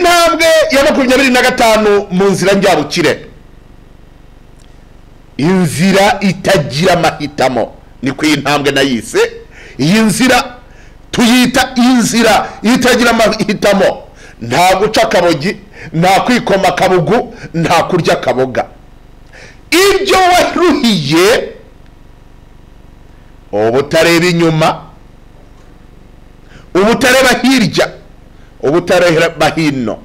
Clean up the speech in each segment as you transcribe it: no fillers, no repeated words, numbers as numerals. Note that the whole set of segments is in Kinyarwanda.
Intambwe ya 25 mu nzira njyabukire, inzira itagira amahitamo, niko iyi ntambwe nayise. Iyi nzira tuyita inzira itagira amahitamo. Nta guca akabogi, nta kwikoma akabugu, nta kurya akaboga. Ibyo waruhiye ubutareba inyuma, ubutareba hirya, ubutareba hino,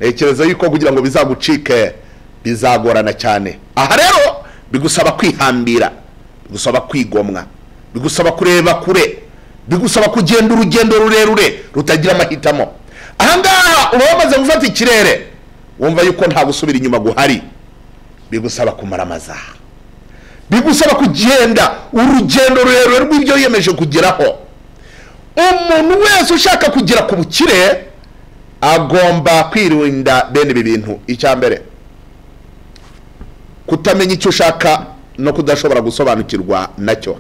ntekereza yuko kugira ngo bizagucike bizagorana cyane. Aha rero bigusaba kwihambira, bigusaba kwigomwa, bigusaba kureba kure, bigusaba kugenda urugendo rurerure rutagira amahitamo. Aha ngaha uba wamaze gufata ikirere, wumva yuko nta gusubira inyuma guhari. Bigusaba kumaramaza, bigusaba kugenda urugendo rurerure rw'ibyo wiyemeje kugeraho. Umuntu wese ushaka kugera ku bukire agomba kwirinda bene ibi bintu. Icya mbere, kutamenya icyo ushaka no kudashobora gusobanukirwa nacyo.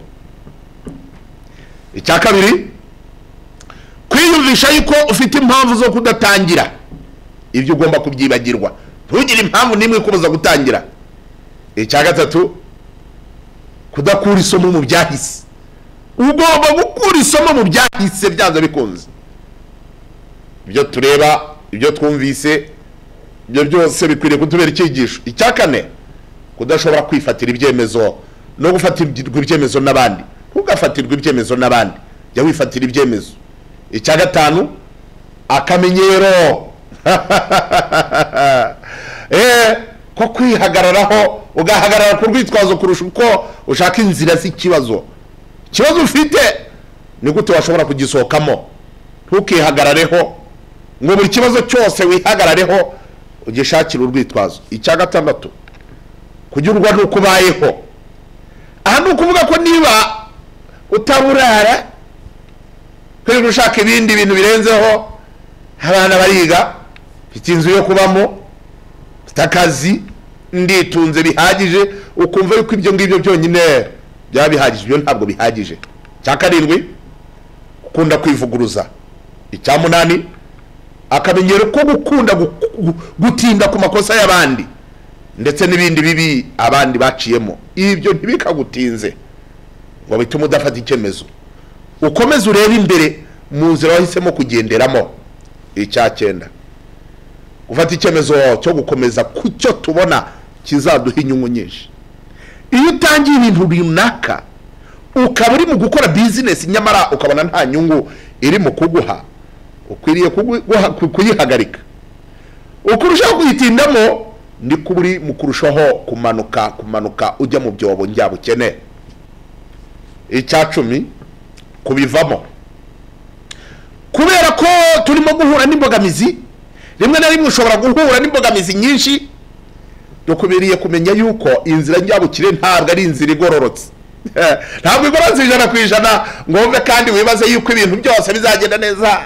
Icya kabiri, kwiyumvisha yuko ufite impamvu zo kudatangira ibyo ugomba kubyibagirwa, ntugire impamvu n'imwe ikubuza gutangira. Icya gatatu, kudakura isomo mu byahise. Ugomba gukura isomo mu byahise byanze bikunze. Ibyo tureba, ibyo twumvise, ibyo byose bikwiriye kutubera icyigisho. Icya kane, kudashobora kwifatira ibyemezo no gufatirwa ibyemezo n'abandi. Ntugafatirwe ibyemezo n'abandi, jya wifatira ibyemezo. Icya gatanu, akamenyero ko kwihagararaho, ugahagarara ku rwitwazo kurusha uko ushaka inzira z'ikibazo. Ikibazo ufite ni gute washobora kugisohokamo? Ntukihagarareho ngo buri kibazo cyose wihagarareho ugishakire urwitwazo. Icya gatandatu, kunyurwa n'uko ubayeho. Aha ni ukuvuga ko niba utaburara kwirirwa ushaka ibindi bintu birenzeho, abana bariga, mfite inzu yo kubamo, mfite akazi, nditunze bihagije, ukumva yuko ibyo ngibyo byonyine byaba bihagije. Ibyo ntabwo bihagije. Icya karindwi, gukunda kwivuguruza. Icya munani, akamenyero ko gukunda gutinda ku makosa y'abandi ndetse n'ibindi bibi abandi baciyemo. Ibyo ntibikagutinze ngo bitume udafata icyemezo, ukomeze urebe imbere mu nzira wahisemo kugenderamo. Icya cyenda, gufata icyemezo cyo gukomeza ku cyo tubona kizaduha inyungu nyinshi. Iyo utangiye ibintu runaka ukaba uri mu gukora bizinesi nyamara ukabona nta nyungu iri mu kuguha, ukwiriye kuyihagarika. Uko urushaho kuyitindamo niko uri mu kurushaho kumanuka ujya mu byobo njyabukene. Icya 10, kubivamo. Kubera ko turimo guhura n'imbogamizi, rimwe na rimwe ushobora guhura n'imbogamizi nyinshi, dukwiriye kumenya yuko inzira njyabukire ntabwo ari inzira igororotse. Ntabwo igororotse 100% ngo wumve kandi wibaze yuko ibintu byose bizagenda neza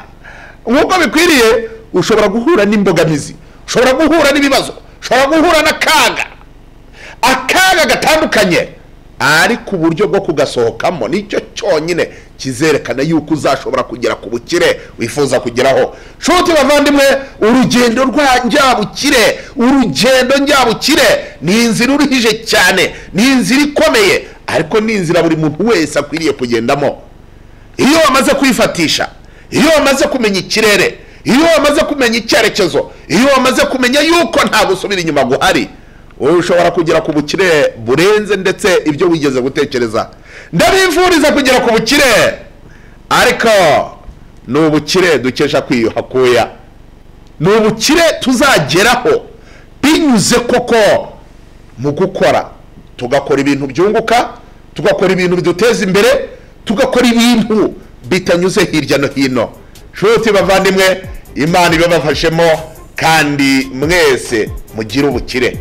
nk'uko bikwiriye. Ushobora guhura n'imbogamizi, ushobora guhura n'ibibazo, ushobora guhura n'akaga, akaga gatandukanye, ariko uburyo bwo kugasohokamo nicyo cyonyine kizerekana yuko uzashobora kugera ku bukire wifuza kugeraho. Nshuti bavandimwe, urugendo rwa njyabukire, urugendo njyabukire ni inzira uruhije cyane, ni inzira ikomeye, ariko ni inzira buri muntu wese akwiriye kugendamo. Iyo wamaze kwifatisha, iyo wamaze kumenya ikirere, iyo wamaze kumenya icyerekezo, iyo wamaze kumenya yuko nta gusubira inyuma guhari, ushobora kugera ku bukire burenze ndetse ibyo wigeze gutekereza. Ndabifuriza kugera ku bukire, ariko ni ubukire dukesha kwiyuhakuya, ni ubukire tuzageraho binyuze koko mu gukora, tugakora ibintu byunguka, tugakora ibintu biduteza imbere, tugakora ibintu bitanyuze hirya no hino. Nshuti bavandimwe, Imana ibabafashemo kandi mwese mugire ubukire.